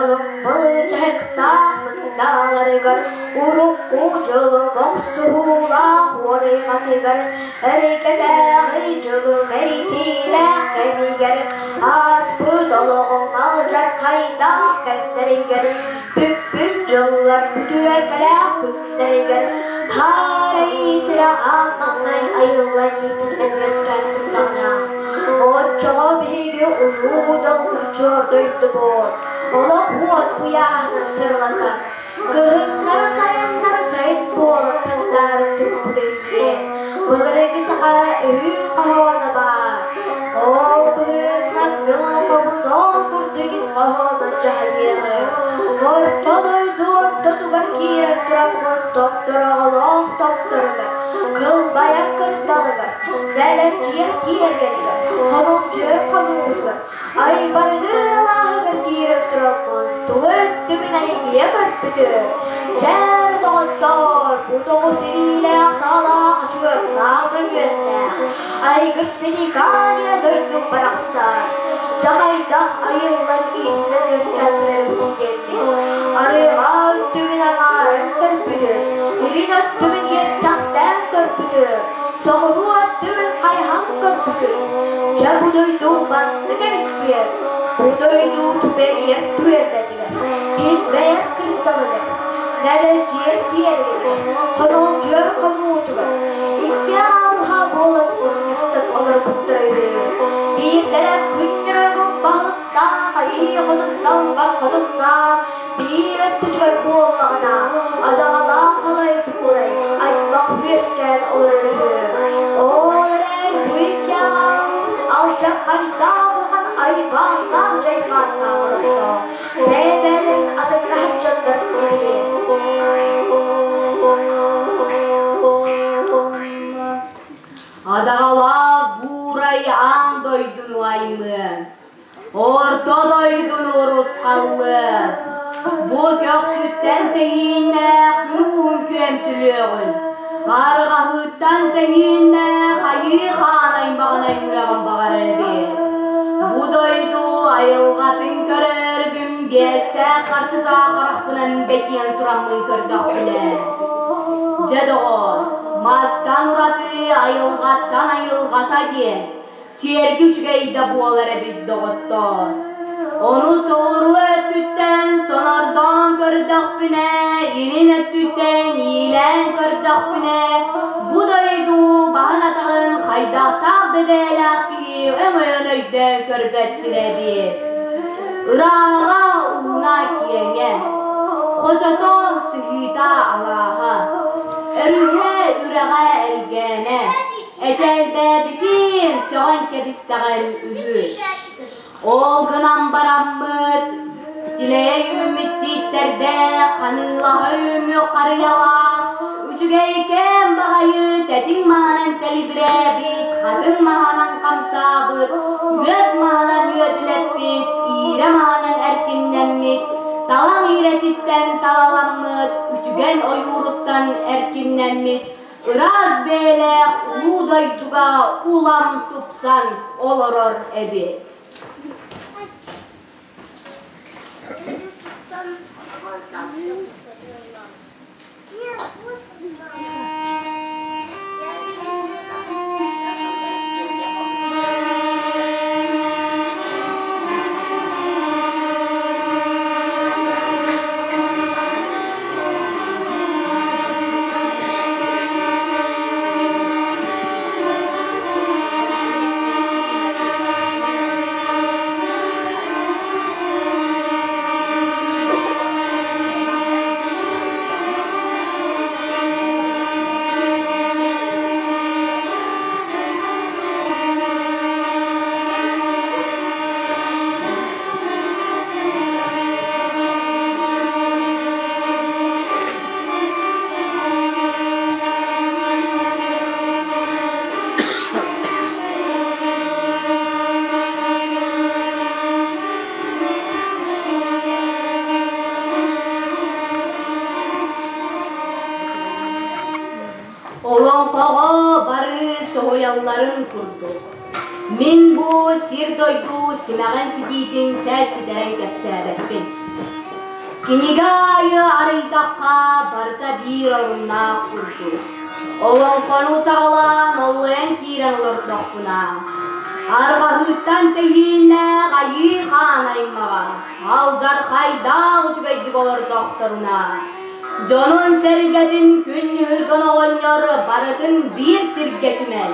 дьолум былдьаһыктаах мындааларыгар, урукку дьолум охсуһуулаах уоруйҕатыгар, эрикэтээҕи дьолум эрисиилээх кэмигэр, ааспыт олоҕум алдьархайдаах кэмнэригэр, бүппүт дьыллар бүтүөркэлээх күннэригэр, хаарай сирэ аан маҥнай айыллан иитиллэн үөскээн турдаҕына, оччоҕо биһиги улуу долгуччуор дойдубут олох уот куйааһынан сырылатан, кыһыннары-сайыннары сайын буолан сандааран турбут өйдүөн, былыргы саха өһүү хоһооно баар. Ол быһыытынан мин олоҥхобун ол курдук ис хоһоонун дьаһайыаҕым. Орто дойду ортотугар киирэн тураммын томтороҕолоох томторугар, кылбайар кырдалыгар, нэлэччийэр тиэргэнигэр, хонолдьуйар хонуутугар, айбарыгыр алааһыгар киирэн тураммын тула өттүбүн эргийэ көрбүтүм. Дьэ, доҕоттоор, бу тоҕус илиилээх саҕалаах ачыгырдаах мөҥүөннээх, айгыр синикания дойдум барахсан, дьаҕайдах айыллан иитиллэн үөскээн турарбытын диэммин, арыыга өттүбүн аҥаарын көрбүтүм, илин өттүбүн иэччэхтээн көрбүтүм, соҕуруу өттүбүн хайаһан көрбүтүм. Дьэ бу дойду маннык эбит диэн, бу дойду түбэлиэр түөлбэтигэр, килбэйэр кырдалыгар, нэлэдьиэр тиэргэнигэр, хонолдьуйар хонуутугар, икки ааруһа буолан унньустан олорбуттара үһү. Биирдэрэ күннэрэ баһылыктаах айыы хотун далбар хотуннаах биир өттүтүгэр буоллаҕына, адаҕалаах алай буолай аймах үөскээн олорор үһү. Ол эрээр бу икки аҕабыыс алдьархайдаах улахан айбааннаах дьайбааннаах олохтоох, бэйэ-бэйэлэрин атыҥыраһар дьоннор эбии. Адаҕалаах буурай аан дойдуну аймыан, орто дойдуну урусхаллыан, бу көхсүттэн тэһииннээх күн уһун күөмчүлүөҕүн, арҕаһыыттан тэһииннээх айыы хаан аймаҕын аймыаҕын баҕарар эбит. Бу дойду айылҕатын көрөрбүм биэстээх харчы саахарахпынан бэтиэн тураммын көрдөхпүнэ. Дьэ доҕоор, мастан ураты айылҕаттан айылҕата диэн сиэрги үчүгэй да буолар эбит доҕоттоор. Ону соҕуруу өттүттэн сонордоон көрдөхпүнэ, илин өттүттэн иилээн көрдөхпүнэ, бу дойду баһын-атаҕын хайдахтаах да бэйэлээх киһи өҥөйөн өйдөөн көрбөт сирэ эбит. Ырааҕа ууна киэҥэ, хочото сыһыыта алааһа, өрүһэ үрэҕэ элгээнэ, эчээлбээбитин сөҕөн кэбистэҕин үһү. Ол гынан бараммыт, тилэйэ үүммүт тииттэрдээх, ханыылаһа үүммүт харыйалаах, үчүгэйкээн баҕайы тэтиҥ маһынан тэлибирээбит, хатыҥ маһынан хамсаабыт, үөт маһынан үөтүлэппит, иирэ маһынан эркиннэммит, талах иирэтиттэн талаламмыт, үтүгэн ойууруттан эркиннэммит, ыраас бэйэлээх улуу дойдуга улам тупсан олорор эбит. Олоҥхоҕо бары соһуйалларын курдук, мин бу сир-дойду симэҕин ситиитин чэ ситэрэн кэпсээбэппин. Кинигэ аайы арыйдахха барыта биир оруннаах курдук. Олоҥхону саҕалаан оллойон киирэн олордохпуна, арҕаһыыттан тэһииннээх айыы хаан аймаҕа алдьархайдаах үчүгэйдик олордохторуна, дьонун-сэргэтин күн нүһүлгэн оҕонньор барытын биир сиргэ түмэн,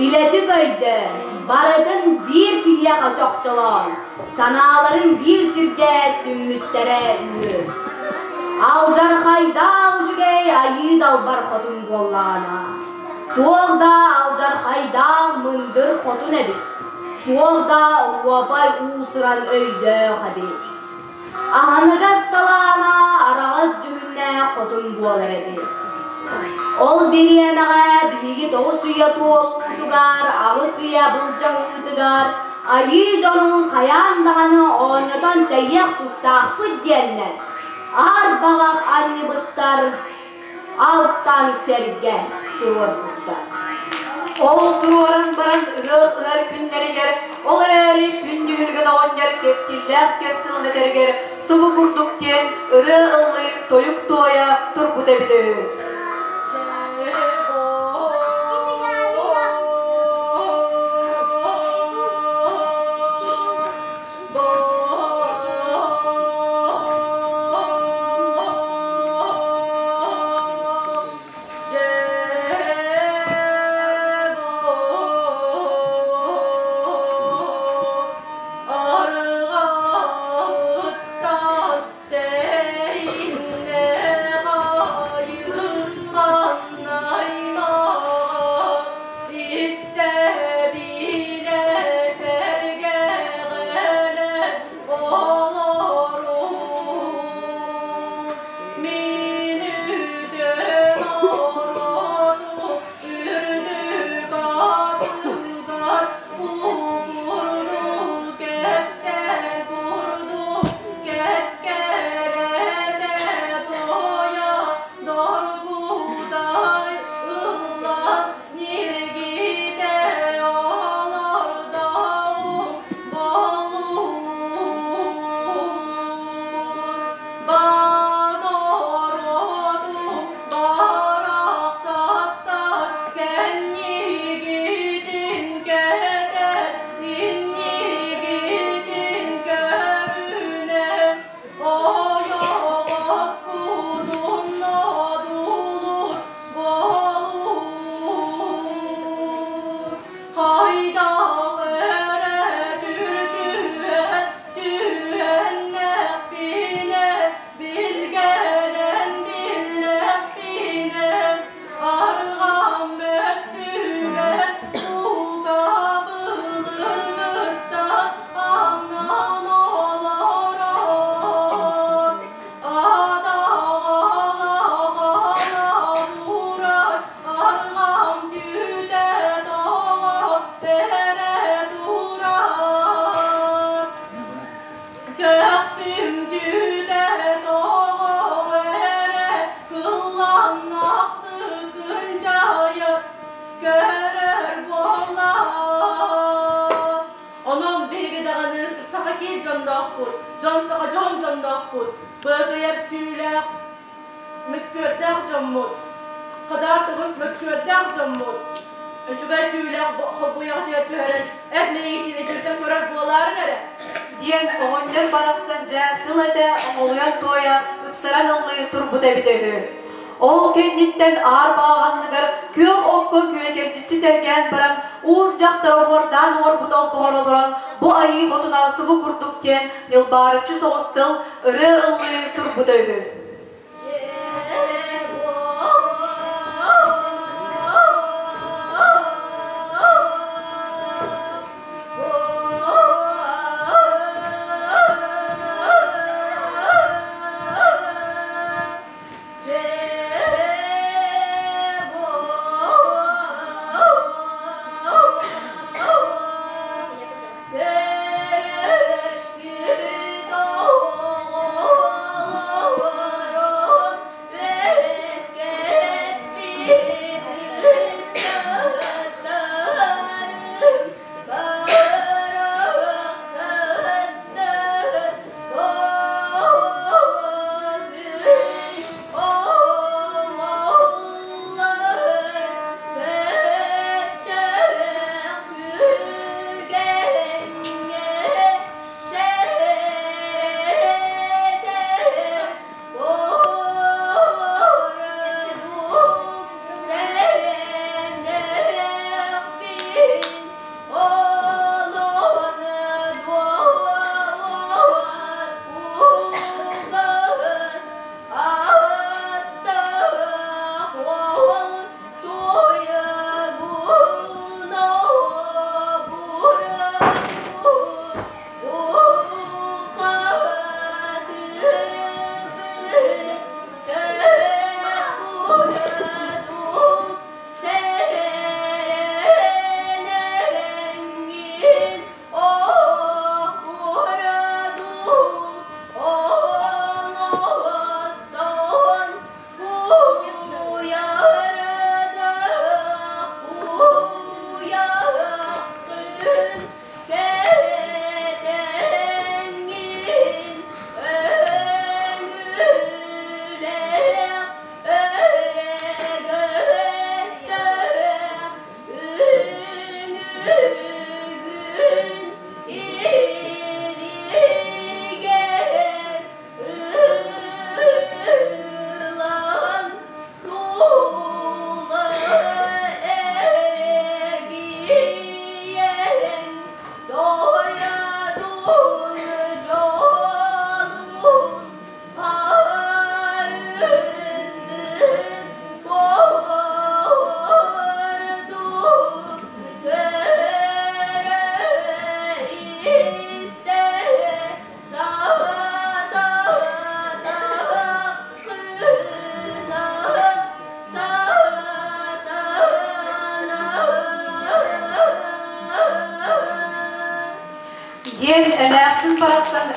илэтик өйдөөн, барытын биир киһиэхэ чохчолоон, санааларын биир сиргэ түммүттэрэ үһү. Алдьархайдаах үчүгэй айыы далбар хотун буоллаҕына, туох да алдьархайдаах мындыр хотун эбит, туох да уобай уусуран өйдөөх эбит. Аһыныгас талаана араҕас дьүһүннээх хотун буолар эбит. Ол бириэмэҕэ биһиги 9 үйэ туолуутугар, 8 үйэ былдьаһыытыгар айыы дьонун хайаан даҕаны оонньотон тэйиэх тустаахпыт диэннэр, аар баҕах анньыбыттар алтан сэргэ туруорбуттар. Ол туруоран баран ыһыах ыһар күннэригэр, ол эрээри күн нүһүлгэн оҕонньор кэскиллээх кэс тылын этэригэр субу курдук диэн ырыа ыллыы, тойук туойа турбута эбитэ үһү. Онон биһиги даҕаны саха киир дьонноохпут, дьон саха дьон дьонноохпут, быакайар түүлээх, мөккүөрдээх дьоммут, хадаар тоҕус мөккүөрдээх дьоммут, үчүгэй түүлээх холбуйаҕытыгар түһэрэн эт мэйиитин итинтэн көрөр буолаарыҥ эрэ. Диэн оҕонньор барахсан дьэ тыл этэ оҥолуйан туойа, ыпсаран ыллыы турбута эбитэ үһү. Ол кэнниттэн аар баҕаҕанныгар күөх окко күөгэлдьиччи тэлгээн баран, уус дьахтар оһуордаан оҥорбут олбоҕор олорон, бу айыы хотуна субу курдук диэн ньылбаарыччы соҕус тыл ырыа ыллыы турбута үһү.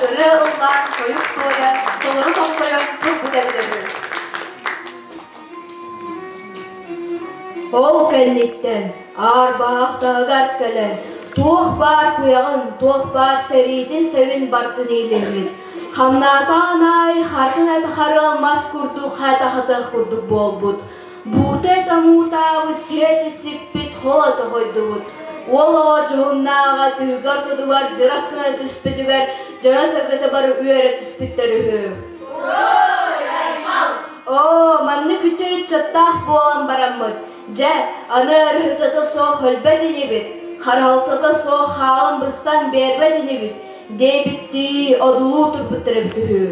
ырыа ыллаан, тойук туойан, толору тоҥхойон турбут эбитэ үһү. Ол кэнниттэн аар баһахтаһыгар кэлэн туох баар куйаҕын, туох баар сэриитин сэбин бартын иилиммит. Хамнаатаҕын аайы хартын этэ харыал мас курдук хатахатах курдук буолбут. Буута этэ муутаабыт, сиэтэ сиппит, холото хойдубут. Уол оҕо дьоһуннааҕа түһүгэр ортотугар дьырас гына түспүтүгэр дьоно-сэргэтэ бары үөрэ түспүттэр үһү. Оо, маннык үтүө ыччаттаах буолан бараммыт, дьэ, аны өрүһүтэтэ суох өлбөт инибит, харалтата суох хаалан быстан биэрбэт инибит диэбиттии одулуу турбуттар эбит үһү.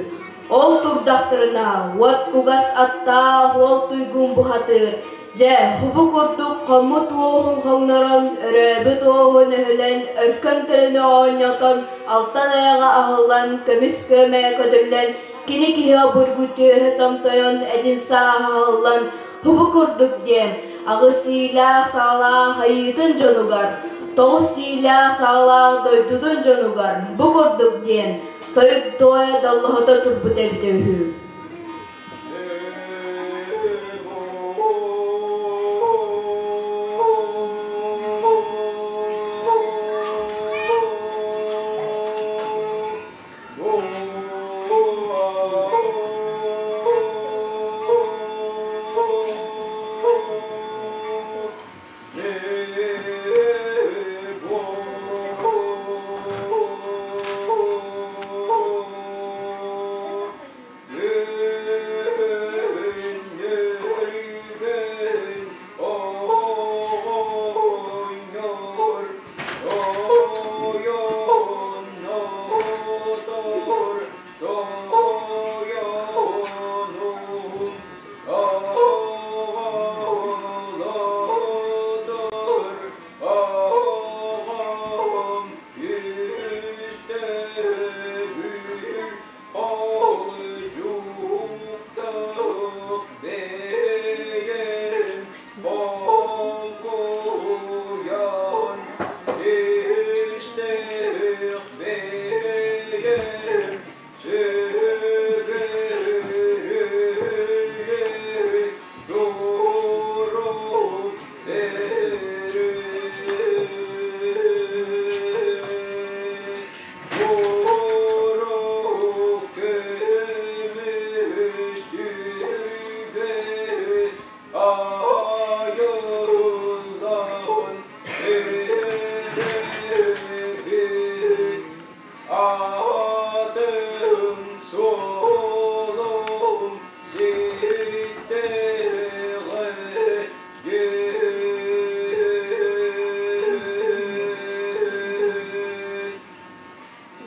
Ол турдахтарына, уот кугас аттаах уол туйгун бухатыыр, дьэ, хубу курдук хоммут уоһун хоҥнорон, өрөөбүт уоһун өһүлэн, өркөн төлөнү оонньотон, алтан айаҕа аһыллан, көмүс күөмэйэ көтүллэн, Кини киһи обургу түөһэ томтойон, этин сааһа аһыллан, хубу курдук диэн, аҕыс иилээх саҕалаах айыытын дьонугар, тоҕус иилээх саҕалаах дойдутун дьонугар бу курдук диэн, тойук туойа доллоһута турбут эбитэ үһү.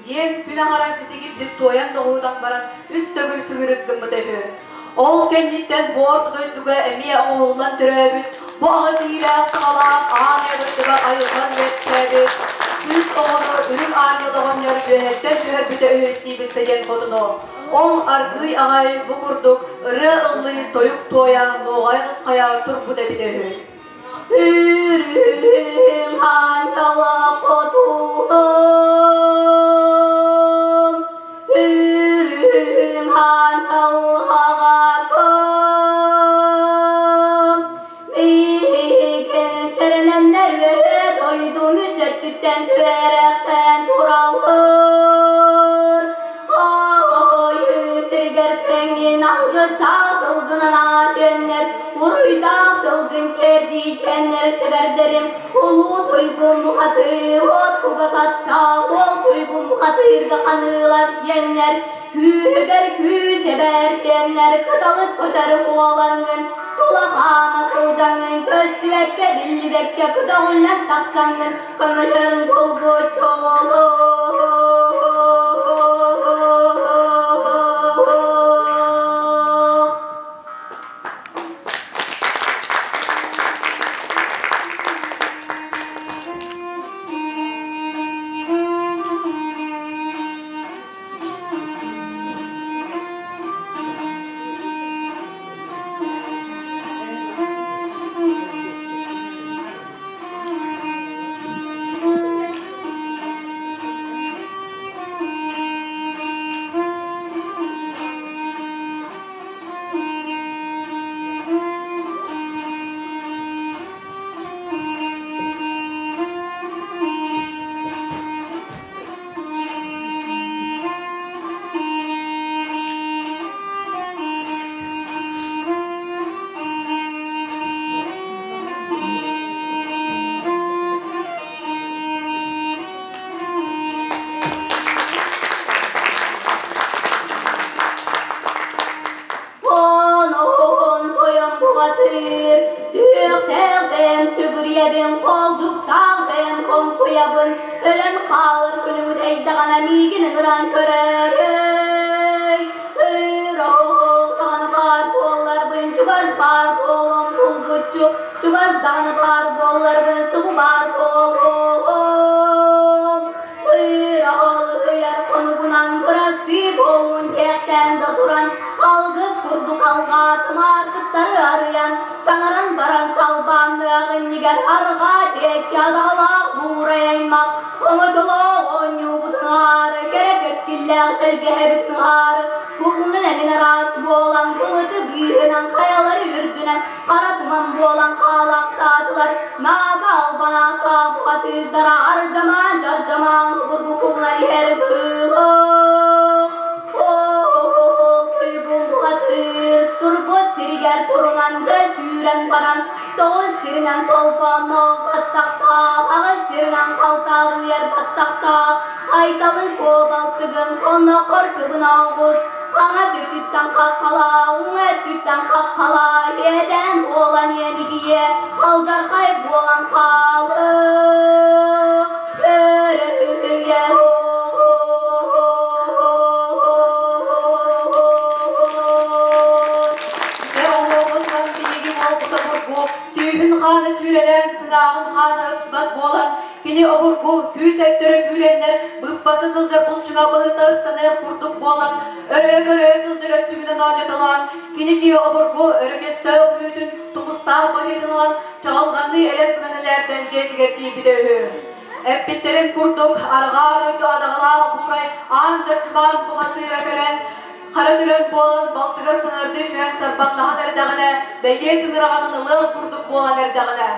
Диэн күн аҥара ситигирдик туойан тоҕуһутан баран үс төгүл сүгүрүс гыммыта үһү. Ол кэнниттэн бу орто дойдуга эмиэ оҥоһуллан төрөөбүт, бу аҕыс иилээх саҕалаах аан дойдуга айылҕан үөскээбит кыыс оҕону үрүҥ аанньал оҕонньор үөһэттэн түһэрбитэ үһү сиибиттэ диэн хотуну. Ол аргыый аҕай бу курдук ырыа ыллыы, тойук туойа, нуоҕайа нусхайа турбут эбитэ үһү. Үрүҥ аанньала хотугум, үрүҥ аанньал аҕакым, миигин сэрэнэннэр үөһэ дойдум үс өттүттэн түөрэхтэн тураллар. Айыы сиригэр тэҥин алгыстаах тылгынан аатыаннар, уруйдаах тылгын тиэрдиикэннэр сэбэрдэрим, улуу туйгун бухатыыр, от кугас аттаах уол туйгун бухатыырга ханыылас диэннэр, күүһүгэр күүс эбэр диэннэр, кыталык көтөр буолаҥҥын, тула хаама сылдьаҥҥын, көстүбэккэ, биллибэккэ көтөҕүллэн тахсаҥҥын, көмөлөөн булгуччулук. Хоҥкуйабын, Хоолдьуктаах бэйэм хоҥкуйабын, Өлөн хаалар күнүм үтэйдэҕинэ миигин ыҥыран көрөөрөй. Ыраах даҕаны баар буолларбын, чугас баар буолуом булгуччу, чугас даҕаны баар буолларбын, субу баар буолуом. Ыраах хонугунан бырастыы буолуун диэхтээн да туран, алгыс курдук алҕаатым аартыктары арыйан, саҥаран баран салбаанныах иннигэр арҕаа диэки адаҕалаах буурай аймах оҥочолоох оонньуубутун аһаары, кэрэ кэскиллээх тэлгэһэбитин аһаары, куһунан эҥин араас буолан, былыты быыһынан, хайалары үрдүнэн хара туман буолан хаалаахтаатылар. Наага албанаата бухатыырдара ардьамаан дьардьамаан обургу кубулар иһэр быылах. Ол туйгун бухатыыр турбут сиригэр турунан дьэ сүүрэн баран тоҕус сиринэн толбонноох баттахтаах, аҕыс сиринэн халтаарыйар баттахтаах, айталын куобалтыгын хонноххор кыбына оҕус, хаҥас өттүттэн хаххалаа, уҥа өттүттэн хаххалаа, иэдээн буолан иэнигийэ, алдьархай буолан хаалыы. Өрөһүйэ Дьэ оһуоҕун туран биһиги уолбут обургу сүүһүн хаана сүүрэлээн, сыҥааҕын хаана ыпсыбат буолан, кини обургу күүс өттөрө күүрэннэр быыппаса сылдьар булчуга быһыта ыстаныах курдук буолан, өрө-көрө сылдьар өттүгүнэн оонньотолоон, кини киһи обургу өрөгөстөөх үүтүн тумустаах быһыытын ылан, чаҕылҕанныы элэс гынан элээрдэн дьиэтигэр тиийбитэ үһү. Эппиттэрин курдук, арҕаа дойду адаҕалаах буурай аан дьардьымаан бухатыыра кэлэн, хара түрөн буолан балтыгар саҥардыы түһэн сарбаҥнаһан эрдэҕинэ, бэйиэ тыҥыраҕынан ылыах курдук буолан эрдэҕинэ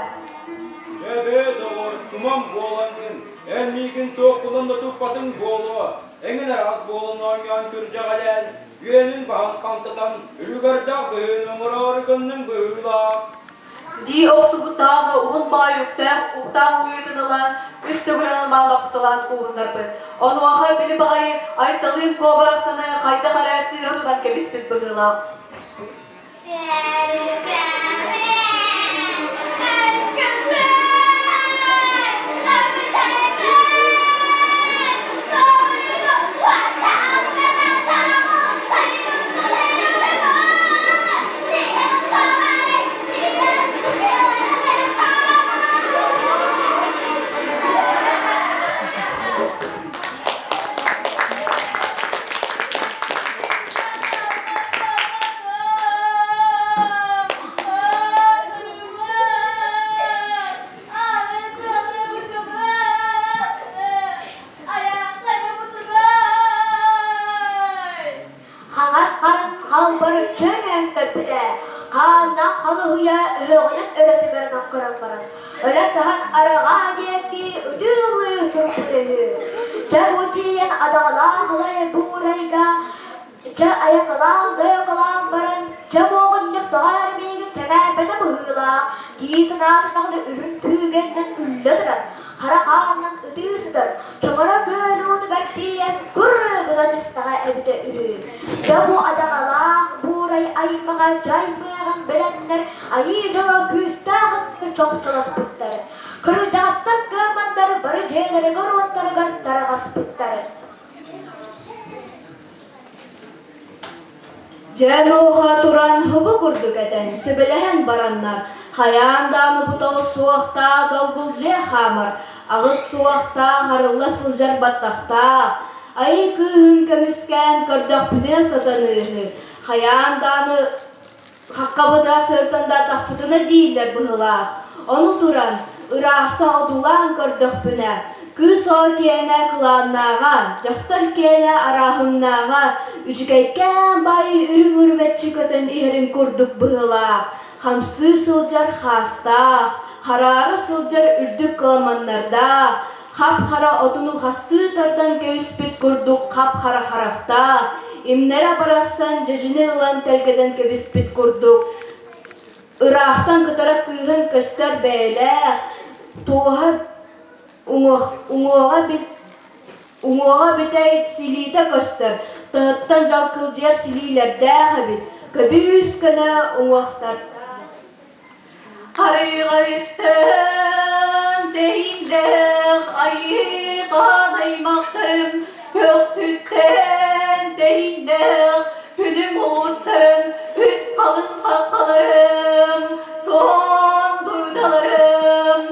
Эбээ, доҕор, туман буолаҥҥын, эн миигин туоххунан да туппатыҥ буолуо, эҥин араас буолан оонньоон күрдьэҕэлээн, үөнүн баһын хамсатан, үлүгэрдээх быһыыны оҥороору гынныҥ быһыылаах. Дии охсубуттааҕы уһун баай үктээх уктаах үөтүн ылан, үс төгүл анамаан охсуталаан кууһуннарбыт. Онуоха били баҕайы Айталыын куобарахсаны хайдах эрэ сыыһа тутан кэбиспит быһыылаах. Хаҥас харын халбары чөҥөөн көрбүтэ, хааннаах халыһыйа өһөҕүнэн өрө тыгарын көрөн баран, өлө саһан арҕаа диэки ытыалыы турбут үһү. Дьэ бу тиийэн адаҕалаах ылай буурайга дьэ айакалаан дойоколоон баран, дьэ буоҕунньук тоҕо эрэ миигин сэҥээрбэтэ быһыылаах дии санаатынаҕына үрүҥ күүгэнинэн үллэ турар, хара хаанынан ытыы сытар, чоҥоро күөл уутугар тиийэн кур гына түстэҕэ эбитэ үһү. Дьэ бу адаҕалаах буурай аймаҕа дьаймыаҕын билэннэр айыы дьоло күүстээх өттүн чохчолоспуттар. Кырдьаҕастар кыамматтар бары дьиэлэригэр-уоттарыгар тарҕаспыттар. Дьэ нуоха туран хыбы курдук этэн, сөбүлэһэн бараннар, хайаан даҕаны бутоҕо суохтаах долгулдьуйа хаамар, аҕыс суохтаах арылла сылдьар баттахтаах, айыы кыыһын көмүскээн көрдөхпүтүнэ сатаныыһы, хайаан даҕаны хаххабытыгар сырытандаатахпытына дииллэр быһыылаах. Ону туран, ыраахтан одуулаан көрдөхпүнэ, кыыс оҕо киэнэ кылааннааҕа, дьахтар киэнэ арааһыннааҕа, үчүгэйкээн баайы үрүҥ үрүмэччи көтөн иһэрин курдук быһыылаах, хамсыы сылдьар хаастаах, хараара сылдьар үрдүк кыламаннардаах, хап-хара отуну хастыы тардан кэбиспит курдук хап-хара харахтаах, имнэрэ барахсан дьэдьини ылан тэлгэтэн кэбиспит курдук, ыраахтан кытара кыыһын көстөр бэйэлээх, туоһа уҥуоҕа уҥуоҕа бүтэй силиитэ көстөр, таһыттан дьалкылдьыйар силиилэрдээх эбит, көбүүс көнө уҥуохтардаах. Харыйҕайыттан тэһииннээх айыыхан аймахтарым, көхсүттэн тэһииннээх күнүм улуустарын, үс халыҥ хаххаларым, суон дурдаларым,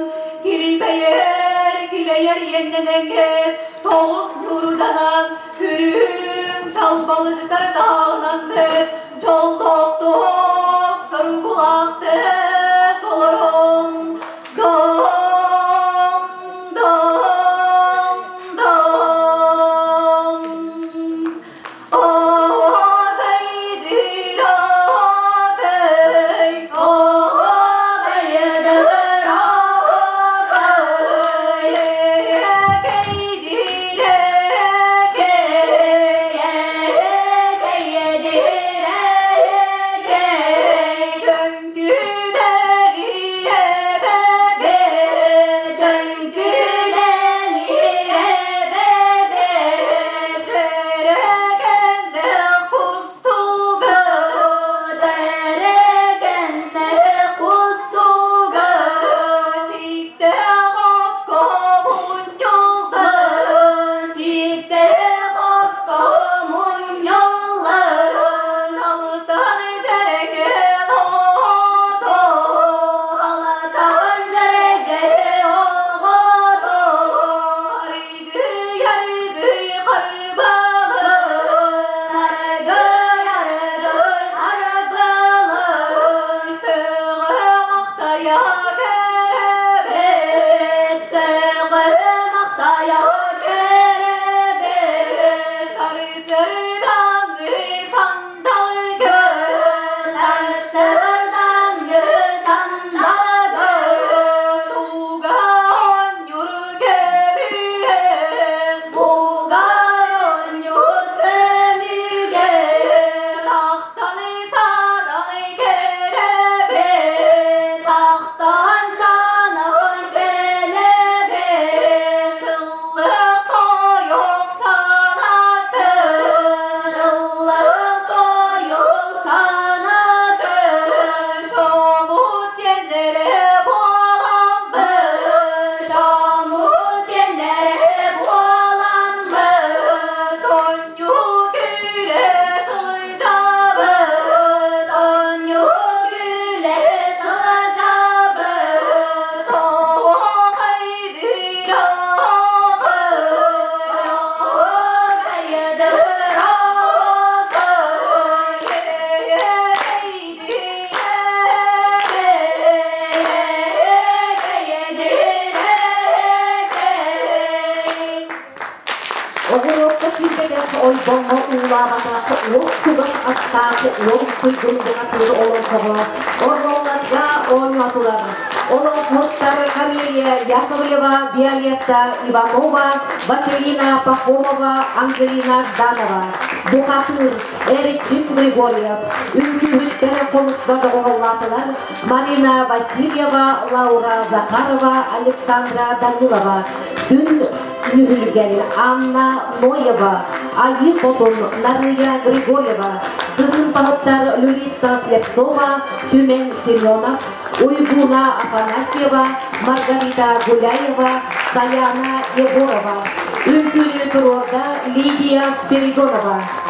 килбэйэр килэйэр иэннэнэҥҥэ тоҕус ньууруданан, үрүҥ талбалыжытар таһаананнар, дьоллоохтук, соргулаахтык олорон, дом, дом, дом. Оҕуруокка киирбэтэх, ойбоҥҥо уулаабатах, уот кугас аттаах уол туйгун бухатыыр олоҥхоҕо оруолларга оонньоотулар. Олоҥхоһуттар Камелия Яковлева, Виолетта Иванова, Василина Пахомова, Анжелина Жданова, бухатыыр Эрчим Григорьев, үҥкүүһүттэр хомуска доҕуһуоллаатылар Марина Васильева, Лаура Захарова, Александра Данилова, Күн Нүһүлгэн Анна Ноева, Айыы Хотун Нарыйа Григорьева, кыһын Люлита Слепцова, Түмэн Семенов, Уйгуна Афанасьева, Маргарита Гуляева, Саяна Егорова, Үҥкүүнү туруорда Лидия Спиридонова.